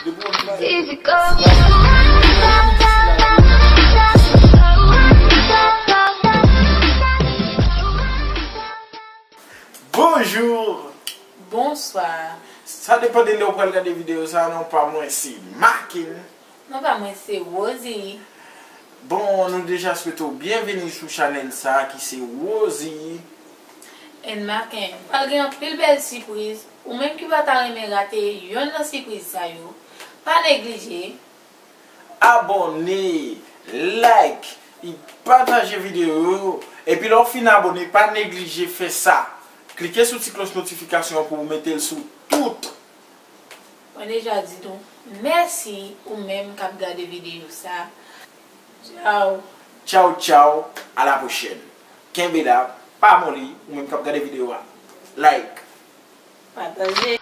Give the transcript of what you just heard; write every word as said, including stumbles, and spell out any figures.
Depi w ap vin. Bonjou. Bonswa. Sa depann de lè w pral gade videyo sa, non pa mwen se Macken. Non pa mwen se Rosie. Bon, nou deja swete w byenveni sou chanèl sa ki se Rosie. And Macken, pral gen anpil bèl sipriz. Ou menm ki pa ta renmen rate yonn nan sipriz sa yo, pa neglije abòne, like, e pataje videyo yo. Epi lè w fin abòne, pa neglije fè sa. Klike sou ti klòch notifikasyon an pou w mete l sou tout. Mwen deja di nou mèsi ou menm k ap gade videyo sa. Tchaw. Tchaw, tchaw. A la pwochèn. Kenbe la, pa moli, ou menm k ap gade videyo a. Like. Pataje.